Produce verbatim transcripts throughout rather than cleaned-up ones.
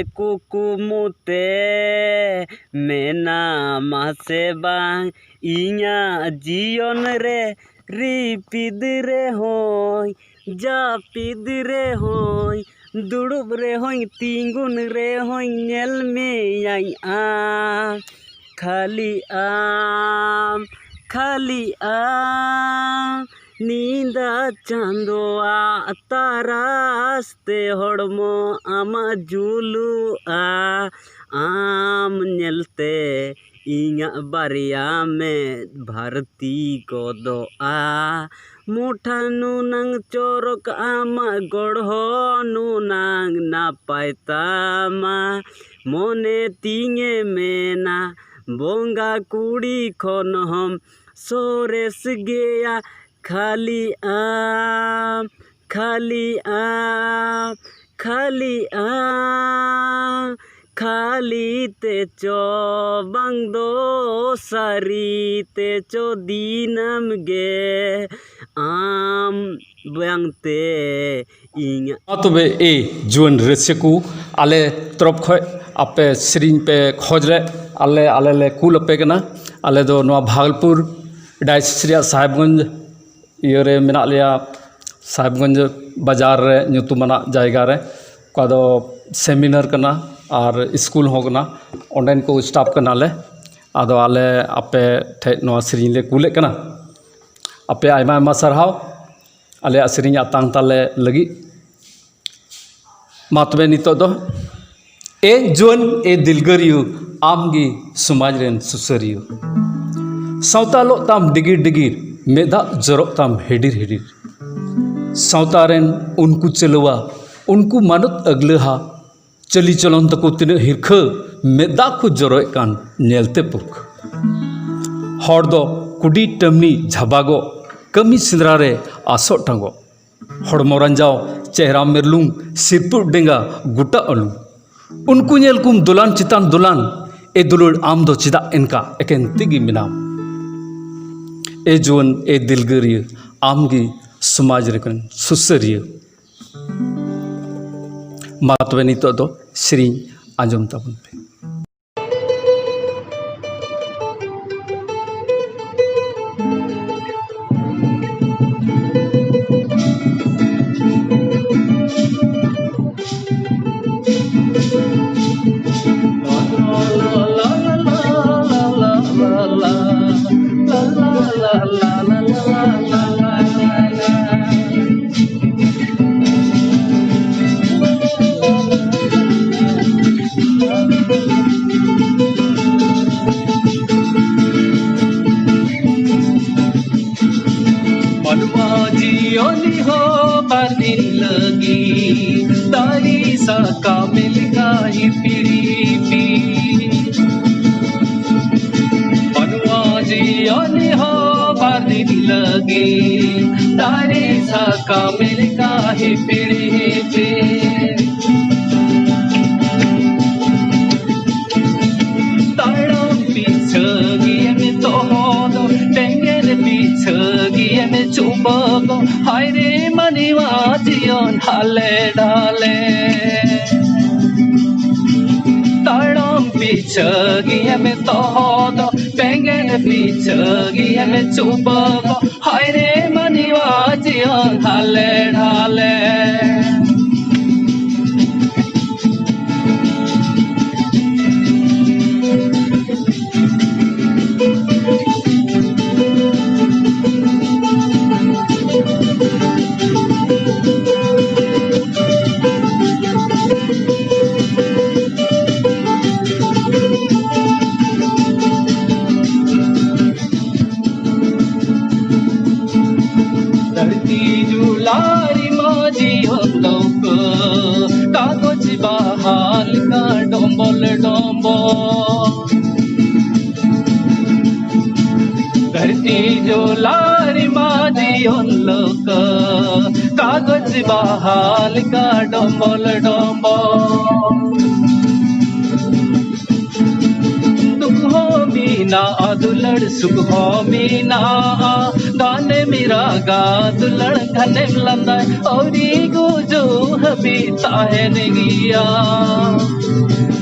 ᱠᱩᱠᱢᱩ ᱛᱮ ᱢᱮᱱᱟᱢᱟ ᱥᱮ ᱵᱟᱝ? ᱤᱧᱟᱹᱜ ᱡᱤᱭᱚᱱ ᱨᱮ ᱨᱤᱯᱤᱫ ᱨᱮᱦᱚᱸᱭ, ᱡᱟᱹᱯᱤᱫ ᱨᱮᱦᱚᱸᱭ, ᱫᱩᱲᱩᱵ ᱨᱮᱦᱚᱸᱭ, ᱛᱤᱸᱜᱩᱱ ᱨᱮᱦᱚᱸᱭ ᱧᱮᱞ ᱢᱮᱭᱟᱧ ᱟᱢ᱾ ᱠᱷᱟᱹᱞᱤ ᱟᱢ, ᱠᱷᱟᱹᱞᱤ ᱟᱢ, ᱧᱤᱫᱟᱹ ᱪᱟᱸᱫᱳᱣᱟᱜ ᱛᱟᱨᱟᱥ ᱛᱮ ᱦᱚᱲᱢᱚ ᱟᱢᱟᱜ ᱡᱩᱞᱩᱜᱼᱟ᱾ ᱟᱢ ᱧᱮᱞᱛᱮ ᱤᱧᱟᱹᱜ ᱵᱟᱨᱭᱟ ᱢᱮᱫ ᱵᱷᱟᱨᱛᱤ ᱜᱚᱫᱚᱜᱼᱟ᱾ ᱢᱩᱴᱷᱟᱹᱱ ᱱᱩᱱᱟᱹᱝ ᱪᱚᱨᱚᱠ ᱟᱢᱟᱜ ᱜᱚᱲᱦᱚᱱ ᱱᱩᱱᱟᱹᱝ ᱱᱟᱯᱟᱭ ᱛᱟᱢᱟ᱾ ᱢᱚᱱᱮ ᱛᱤᱧᱮ ᱢᱮᱱᱟ ᱵᱚᱸᱜᱟ ᱠᱩᱲᱤ ᱠᱷᱚᱱ ᱦᱚᱸᱢ ᱥᱚᱨᱮᱥ ᱜᱮᱭᱟ᱾ ᱠᱷᱟᱹᱞᱤ ᱟᱢ, ᱠᱷᱟᱹᱞᱤ ᱟᱢ, ᱠᱷᱟᱹᱞᱤ ᱟᱢ, ᱠᱷᱟᱹᱞᱤ ᱛᱮᱪᱚ ᱵᱟᱝ ᱫᱚ ᱥᱟᱹᱨᱤ ᱛᱮᱪᱚ ᱫᱤᱱᱟᱹᱢ ᱜᱮ ᱟᱢ ᱵᱟᱝᱛᱮ ᱤᱧᱟᱹᱜ᱾ ᱢᱟ ᱛᱚᱵᱮ, ᱮ ᱡᱩᱣᱟᱹᱱ ᱨᱟᱹᱥᱤᱭᱟᱹ ᱠᱚ, ᱟᱞᱮ ᱛᱚᱨᱚᱯ ᱠᱷᱚᱡ ᱟᱯᱮ ᱥᱮᱨᱮᱧ ᱯᱮ ᱠᱷᱚᱡᱽ ᱞᱮ, ᱟᱞᱮ, ᱟᱞᱮ ᱞᱮ ᱠᱩᱞ ᱟᱯᱮ ᱠᱟᱱᱟ᱾ ᱟᱞᱮ ᱫᱚ ᱱᱚᱣᱟ ᱵᱷᱟᱜᱚᱞᱯᱩᱨ ᱰᱟᱭᱥᱤᱥ ᱨᱮᱭᱟᱜ ᱥᱟᱦᱮᱵᱽᱜᱚᱸᱡᱽ ᱤᱭᱟᱹ ᱨᱮ ᱢᱮᱱᱟᱜ ᱞᱮᱭᱟ, ᱥᱟᱦᱮᱵᱽᱜᱚᱸᱡᱽ ᱵᱟᱡᱟᱨ ᱨᱮ ᱧᱩᱛᱩᱢᱟᱱᱟᱜ ᱡᱟᱭᱜᱟ ᱨᱮ᱾ ᱚᱠᱟ ᱫᱚ ᱥᱮᱢᱤᱱᱟᱨ ᱠᱟᱱᱟ ᱟᱨ ᱥᱠᱩᱞ ᱦᱚᱸ ᱠᱟᱱᱟ, ᱚᱸᱰᱮᱱ ᱠᱚ ᱥᱴᱟᱯ ᱠᱟᱱᱟᱞᱮ᱾ ᱟᱫᱚ ᱟᱞᱮ ᱟᱯᱮ ᱴᱷᱮᱡ ᱱᱚᱣᱟ ᱥᱮᱨᱮᱧ ᱞᱮ ᱠᱩᱞᱮᱫ ᱠᱟᱱᱟ᱾ ᱟᱯᱮ ᱟᱭᱢᱟ ᱟᱭᱢᱟ ᱥᱟᱨᱦᱟᱣ ᱟᱞᱮᱭᱟᱜ ᱥᱮᱨᱮᱧ ᱟᱛᱟᱝ ᱛᱟᱞᱮ ᱞᱟᱹᱜᱤᱫ᱾ ᱢᱟ ᱛᱚᱵᱮ ᱱᱤᱛᱚᱜ ᱫᱚ, ᱮ ᱡᱩᱣᱟᱹᱱ, ᱮ ᱫᱤᱞᱜᱟᱹᱨᱤᱭᱟᱹ, ᱟᱢ ᱜᱮ ᱥᱚᱢᱟᱡᱽ ᱨᱮᱱ ᱥᱩᱥᱟᱹᱨᱤᱭᱟᱹ᱾ ᱥᱟᱶᱛᱟ ᱞᱚᱜ ᱛᱟᱢ ᱰᱤᱜᱤᱨ ᱰᱤᱜᱤᱨ, ᱢᱮᱫ ᱫᱟᱜ ᱡᱚᱨᱚᱜ ᱛᱟᱢ ᱦᱤᱰᱤᱨ ᱦᱤᱰᱤᱨ᱾ ᱥᱟᱶᱛᱟ ᱨᱮᱱ ᱩᱱᱠᱩ ᱪᱟᱹᱞᱣᱟ, ᱩᱱᱠᱩ ᱢᱟᱱᱚᱛ ᱟᱹᱜᱞᱟᱹᱦᱟ, ᱪᱟᱹᱞᱤ ᱪᱚᱞᱚᱱ ᱛᱟᱠᱚ ᱛᱤᱱᱟᱹᱜ ᱦᱤᱨᱠᱷᱟᱹ, ᱢᱮᱫ ᱫᱟᱜ ᱠᱚ ᱡᱚᱨᱚᱭᱮᱫ ᱠᱟᱱ ᱧᱮᱞᱛᱮ ᱯᱩᱨᱠᱷᱟᱹ᱾ ᱦᱚᱲ ᱫᱚ ᱠᱩᱰᱤ ᱴᱟᱹᱢᱱᱤ ᱡᱷᱟᱵᱟᱜᱚᱜ, ᱠᱟᱹᱢᱤ ᱥᱮᱸᱫᱽᱨᱟ ᱨᱮ ᱟᱥᱚᱜ ᱴᱟᱸᱜᱚᱜ᱾ ᱦᱚᱲᱢᱚ ᱨᱟᱸᱡᱟᱣ, ᱪᱮᱦᱨᱟ ᱢᱮᱨᱞᱩᱝ, ᱥᱤᱨᱯᱩᱜ ᱰᱮᱸᱜᱟ, ᱜᱚᱴᱟ ᱟᱹᱞᱩ᱾ ᱩᱱᱠᱩ ᱧᱮᱞ ᱠᱚᱢ ᱫᱚᱞᱟᱱ ᱪᱮᱛᱟᱱ ᱫᱚᱞᱟᱱ, ᱮ ᱫᱩᱞᱟᱹᱲ ᱟᱢ ᱫᱚ ᱪᱮᱫᱟᱜ ᱮᱱᱠᱟ ᱮᱠᱮᱱ ᱛᱤᱜᱤ ᱢᱮᱱᱟᱢ? ᱮ ᱡᱩᱣᱟᱹᱱ, ᱮ ᱫᱤᱞᱜᱟᱹᱨᱤᱭᱟᱹ, ᱟᱢ ᱜᱮ ᱥᱚᱢᱟᱡᱽ ᱨᱮᱱ ᱥᱩᱥᱟᱹᱨᱤᱭᱟᱹ᱾ ᱢᱟ ᱛᱚᱵᱮ ᱱᱤᱛᱚᱜ ᱫᱚ ᱥᱮᱨᱮᱧ ᱟᱸᱡᱚᱢ ᱛᱟᱵᱚᱱ ᱯᱮ᱾ ᱢᱟᱱᱣᱟ ᱡᱤᱭᱚᱱᱤ ᱦᱚᱸ ᱵᱟᱨ ᱫᱤᱱ ᱞᱟᱹᱜᱤᱫ ᱫᱟᱨᱮ ᱥᱟᱠᱟᱢ ᱞᱮᱠᱟ ᱦᱤᱯᱤᱲ ᱦᱤᱯᱤᱲ᱾ ᱢᱟᱱᱣᱟ ᱡᱤᱭᱚᱱᱤ ᱦᱚᱸ ᱵᱟᱨ ᱫᱤᱱ ᱞᱟᱹᱜᱤᱫ ᱫᱟᱨᱮ ᱥᱟᱠᱟᱢ ᱞᱮᱠᱟ ᱦᱤᱯᱤᱲ ᱦᱤᱯᱤᱲ᱾ ᱛᱟᱲᱟᱢ ᱯᱤᱪᱷᱟᱹ ᱜᱮᱢ ᱛᱚᱦᱚᱫ, ᱵᱮᱸᱜᱮᱫ ᱯᱤᱪᱷᱟᱹ ᱜᱮᱢ ᱪᱩᱵᱟᱹᱜ᱾ ᱦᱟᱭ ᱨᱮ ᱢᱟᱱᱣᱟ ᱡᱤᱭᱚᱱ ᱦᱟᱞᱮ ᱰᱟᱞᱮ᱾ ᱛᱟᱲᱟᱢ ᱯᱤᱪᱷᱟᱹ ᱜᱮᱢ ᱛᱚᱦᱚᱫ, ᱵᱮᱸᱜᱮᱫ ᱯᱤᱪᱷᱟᱹ ᱜᱮᱢ ᱪᱩᱵᱟᱹᱜ᱾ ᱦᱟᱭ ᱨᱮ ᱢᱟᱱᱣᱟ ᱡᱤᱭᱚᱱ ᱦᱟᱞᱮ ᱰᱷᱟᱞᱮ᱾ ᱫᱷᱟᱹᱨᱛᱤ ᱡᱩᱞᱟᱨᱤ ᱢᱟᱹᱡᱷᱤ ᱦᱚᱸ ᱞᱟᱹᱣᱠᱟᱹ, ᱠᱟᱜᱚᱡᱽ ᱵᱟᱦᱟ ᱞᱮᱠᱟ ᱰᱚᱢᱵᱚᱞ ᱰᱚᱢᱵᱚᱞ᱾ ᱫᱷᱟᱹᱨᱛᱤ ᱡᱩᱞᱟᱨᱤ ᱢᱟᱹᱡᱷᱤ ᱦᱚᱸ ᱞᱟᱹᱣᱠᱟᱹ, ᱠᱟᱜᱚᱡᱽ ᱵᱟᱦᱟ ᱞᱮᱠᱟ ᱰᱚᱢᱵᱚᱞ ᱰᱚᱢᱵᱚᱞ᱾ ᱫᱩᱠ ᱦᱚᱸ ᱢᱮᱱᱟᱜᱼᱟ, ᱫᱩᱞᱟᱹᱲ ᱥᱩᱠ ᱦᱚᱸ ᱢᱮᱱᱟᱜᱼᱟ, ᱜᱟᱱᱮ ᱢᱤᱨᱟᱜᱟ ᱫᱩᱞᱟᱹᱲ ᱜᱷᱟᱱᱮᱢ ᱞᱟᱸᱫᱟ, ᱟᱹᱣᱨᱤ ᱜᱩᱡᱩᱜ ᱦᱟᱹᱵᱤᱡ ᱛᱟᱦᱮᱱ ᱜᱮᱭᱟ᱾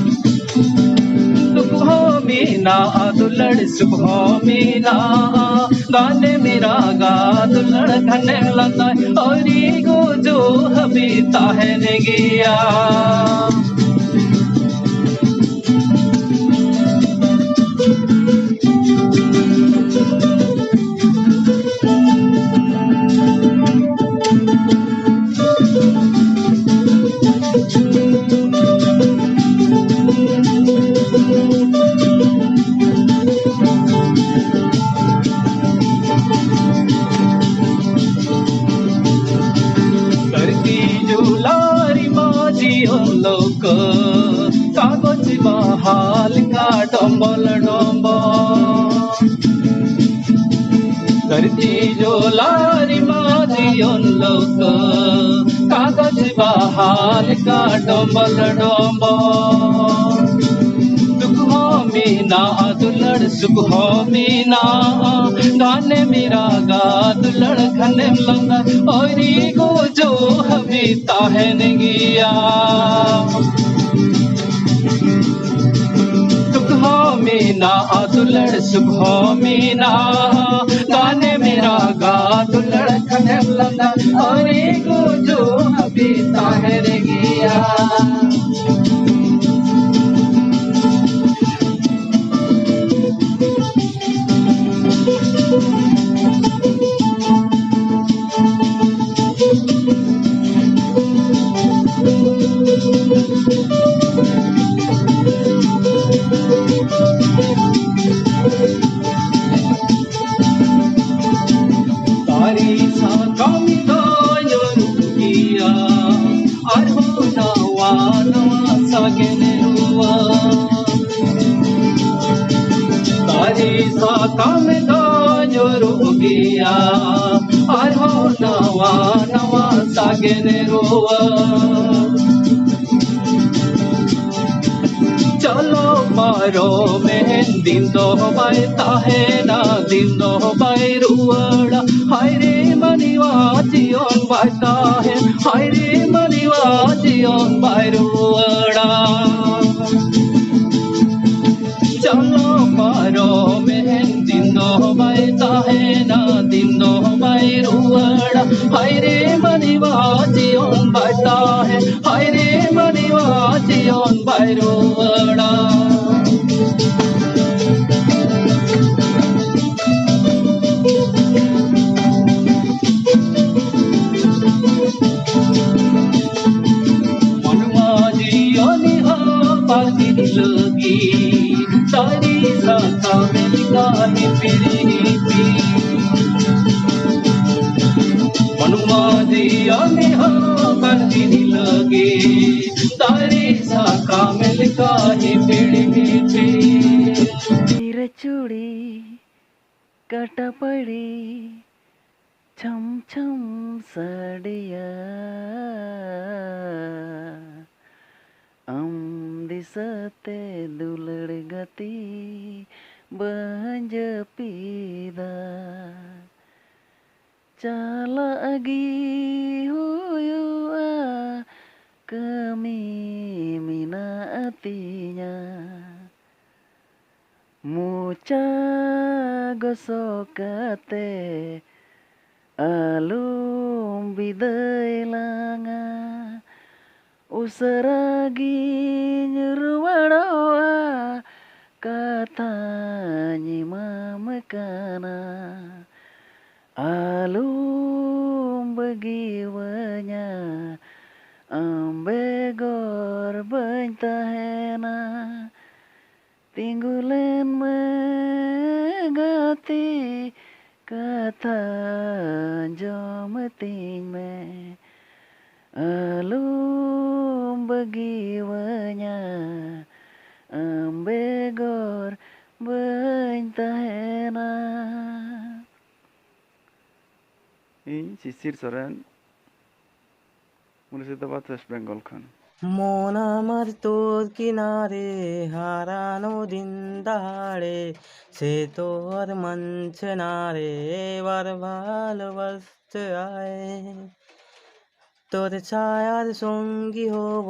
ᱫᱩᱠ ᱦᱚᱸ ᱢᱮᱱᱟᱜᱼᱟ, ᱫᱩᱞᱟᱹᱲ ᱥᱩᱠ ᱦᱚᱸ ᱢᱮᱱᱟᱜᱼᱟ᱾ ᱜᱷᱟᱱᱮᱢ ᱨᱟᱜᱟ ᱫᱩᱞᱟᱹᱲ ᱜᱷᱟᱱᱮᱢ ᱞᱟᱸᱫᱟ, ᱟᱹᱣᱨᱤ ᱜᱩᱡᱩᱜ ᱦᱟᱹᱵᱤᱡ ᱛᱟᱦᱮᱱ ᱜᱮᱭᱟ᱾ ᱫᱷᱟᱹᱨᱛᱤ ᱡᱩᱞᱟᱨᱤ ᱢᱟ ᱡᱤᱭᱚᱱ ᱞᱳᱠ, ᱠᱟᱜᱚᱡᱽ ᱵᱟᱦᱟ ᱞᱮᱠᱟ ᱰᱚᱢᱵᱚᱞ ᱰᱚᱢᱵᱚᱞ᱾ ᱫᱷᱟᱹᱨᱛᱤ ᱡᱩᱞᱟᱨᱤ ᱢᱟ ᱡᱤᱭᱚᱱ ᱞᱳᱠ, ᱠᱟᱜᱚᱡᱽ ᱵᱟᱦᱟ ᱞᱮᱠᱟ ᱰᱚᱢᱵᱚᱞ ᱰᱚᱢᱵᱚᱞ᱾ ᱫᱩᱠ ᱦᱚᱸ ᱢᱮᱱᱟᱜᱼᱟ, ᱫᱩᱞᱟᱹᱲ ᱥᱩᱠ ᱦᱚᱸ ᱢᱮᱱᱟᱜᱼᱟ᱾ ᱜᱷᱟᱱᱮᱢ ᱨᱟᱜᱟ ᱫᱩᱞᱟᱹᱲ ᱜᱷᱟᱱᱮᱢ ᱞᱟᱸᱫᱟ, ᱟᱹᱣᱨᱤ ᱜᱩᱡᱩᱜ ᱦᱟᱹᱵᱤᱡ ᱛᱟᱦᱮᱱ ᱜᱮᱭᱟ᱾ ᱫᱩᱠ ᱦᱚᱸ ᱢᱮᱱᱟᱜᱼᱟ, ᱫᱩᱞᱟᱹᱲ ᱥᱩᱠ ᱦᱚᱸ ᱢᱮᱱᱟᱜᱼᱟ᱾ ᱜᱷᱟᱱᱮᱢ ᱨᱟᱜᱟ ᱫᱩᱞᱟᱹᱲ ᱜᱷᱟᱱᱮᱢ ᱞᱟᱸᱫᱟ, ᱟᱹᱣᱨᱤ ᱜᱩᱡᱩᱜ ᱦᱟᱹᱵᱤᱡ ᱛᱟᱦᱮᱱ ᱜᱮᱭᱟ᱾ ᱫᱟᱨᱮ ᱥᱟᱠᱟᱢ ᱫᱚ ᱧᱩᱨᱩᱜ ᱜᱮᱭᱟ, ᱟᱨᱦᱚᱸ ᱱᱟᱣᱟ ᱱᱟᱣᱟ ᱥᱟᱜᱮᱱ ᱨᱩᱣᱟᱹᱲ᱾ ᱫᱟᱨᱮ ᱥᱟᱠᱟᱢ ᱫᱚ ᱧᱩᱨᱩᱜ ᱜᱮᱭᱟ, ᱟᱨᱦᱚᱸ ᱱᱟᱣᱟ ᱱᱟᱣᱟ ᱥᱟᱜᱮᱱ ᱨᱩᱣᱟᱹᱲ᱾ ᱪᱚᱞᱚ ᱯᱟᱨᱚᱢᱮᱱ ᱫᱤᱱ ᱫᱚ ᱵᱟᱭ ᱛᱟᱦᱮᱱᱟ, ᱫᱤᱱ ᱫᱚ ᱵᱟᱭ ᱨᱩᱣᱟᱹᱲᱟ᱾ ᱛᱟᱦᱮᱸ ᱦᱟᱭᱨᱮ ᱢᱟᱹᱱᱣᱟ ᱡᱤᱭᱚᱱ ᱵᱟᱭ ᱨᱩᱣᱟᱹᱲᱟ᱾ ᱪᱟᱸᱫᱚ ᱯᱟᱨᱚᱢᱮᱱ ᱫᱤᱱ ᱫᱚ ᱵᱟᱭ ᱛᱟᱦᱮᱱᱟ, ᱫᱤᱱ ᱫᱚ ᱵᱟᱭ ᱨᱩᱣᱟᱹᱲᱟ᱾ ᱦᱟᱭᱨᱮ ᱢᱟᱹᱱᱣᱟ ᱡᱤᱭᱚᱱ ᱵᱟᱭ ᱛᱟᱦᱮᱸ, ᱦᱟᱭᱨᱮ ᱢᱟᱹᱱᱣᱟ ᱡᱤᱭᱚᱱ ᱵᱟᱭ ᱨᱩᱣᱟᱹᱲᱟ᱾ ᱢᱟᱱᱣᱟ ᱡᱤᱭᱚᱱ ᱦᱚᱸ ᱵᱟᱹᱛᱤᱞ ᱞᱟᱹᱜᱤᱫ ᱫᱟᱨᱮ ᱥᱟᱠᱟᱢ ᱞᱮᱠᱟ ᱦᱤᱯᱤᱲ ᱦᱤᱯᱤᱲ᱾ ᱢᱟᱱᱣᱟ ᱡᱤᱭᱚᱱ ᱦᱚᱸ ᱵᱟᱹᱛᱤᱞ ᱞᱟᱹᱜᱤᱫ ᱫᱟᱨᱮ ᱥᱟᱠᱟᱢ ᱞᱮᱠᱟ ᱦᱤᱯᱤᱲ ᱦᱤᱯᱤᱲ᱾ ᱦᱤᱨᱟᱹ ᱪᱩᱲᱤ ᱠᱟᱴᱟ ᱯᱟᱹᱲᱤ ᱪᱷᱟᱢ ᱪᱷᱟᱢ ᱥᱟᱰᱮᱭᱟ᱾ ᱟᱢ ᱫᱤᱥᱟᱹᱛᱮ ᱫᱩᱞᱟᱹᱲ ᱜᱟᱛᱮ ᱵᱟᱹᱧ ᱡᱟᱹᱯᱤᱫᱟ᱾ ᱪᱟᱞᱟᱜ ᱜᱮ ᱦᱩᱭᱩᱜᱼᱟ, ᱠᱟᱹᱢᱤ ᱢᱮᱱᱟᱜ ᱛᱤᱧᱟ᱾ ᱢᱚᱪᱟ ᱜᱚᱥᱚ ᱠᱟᱛᱮ ᱟᱞᱚᱢ ᱵᱤᱫᱟᱹᱭ ᱞᱟᱝᱟ᱾ ᱩᱥᱟᱹᱨᱟ ᱜᱤᱧ ᱨᱩᱣᱟᱹᱲᱚᱜᱼᱟ, ᱠᱟᱛᱷᱟᱧ ᱮᱢᱟᱢ ᱠᱟᱱᱟ᱾ ᱟᱞᱚᱢ ᱵᱟᱹᱜᱤᱣᱟᱹᱧᱟ, ᱟᱢ ᱵᱮᱜᱚᱨ ᱵᱟᱹᱧ ᱛᱟᱦᱮᱱᱟ᱾ ᱛᱤᱸᱜᱩ ᱞᱮᱱ ᱢᱮ ᱜᱟᱛᱮ, ᱠᱟᱛᱷᱟ ᱟᱸᱡᱚᱢ ᱛᱤᱧ ᱢᱮ᱾ ᱟᱞᱚᱢ ᱵᱟᱹᱜᱤᱣᱟᱹᱧᱟ, ᱟᱢ ᱵᱮᱜᱚᱨ ᱵᱟᱹᱧ ᱛᱟᱦᱮᱱᱟ᱾ ᱤᱧ ᱥᱤᱥᱤᱨ ᱥᱚᱨᱮᱱ, ᱢᱩᱨᱥᱤᱫᱟᱵᱟᱫᱽ, ᱳᱭᱮᱥᱴ ᱵᱮᱝᱜᱚᱞ ᱠᱷᱚᱱ᱾ ᱢᱚᱱ ᱟᱢᱟᱨ তোর কিনারে হারানো দিন দাহাড়ে, সে তো আর মানছে না রে, এবার ভালোবাসতে আয়। তোর ছায়ার সঙ্গী হব,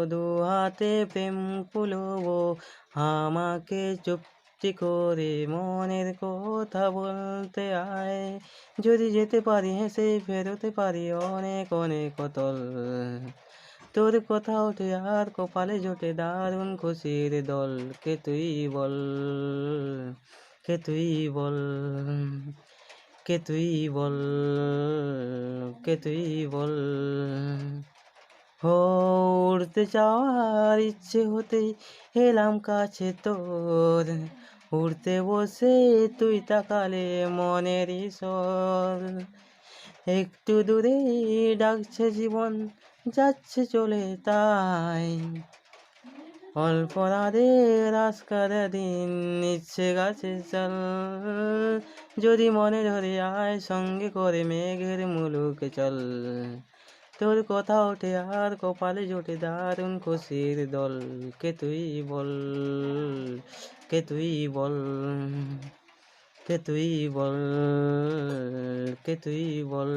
দু হাতে প্রেম কুলব, আমাকে চুপটি করে মনের কথা বলতে আয়। যদি যেতে পারি হেসে ফেরোতে পারি অনেক অনেক অতল। তোর কথা ওঠে আর কপালে জোটে দারুণ খুশির দল। কে তুই বল, কে তুই বল, কে তুই বল, কে তুই বল। হো, উড়তে চাওয়ার ইচ্ছে হতেই এলাম কাছে তোর। উড়তে বসে তুই তাকালে মনের ঈশ্বর। একটু দূরে ডাকছে জীবন, যাচ্ছে চলে তাই। অল্প রাতে রাস্কার দিন, ইচ্ছে গাছে চল। যদি মনে ধরে আয়, সঙ্গে করে মেঘের মুলুকে চল। তোর কথা ওঠে আর কপালে জোটে দারুণ খুশির দল। কে তুই বল, কে তুই বল, কে তুই বল, কে তুই বল।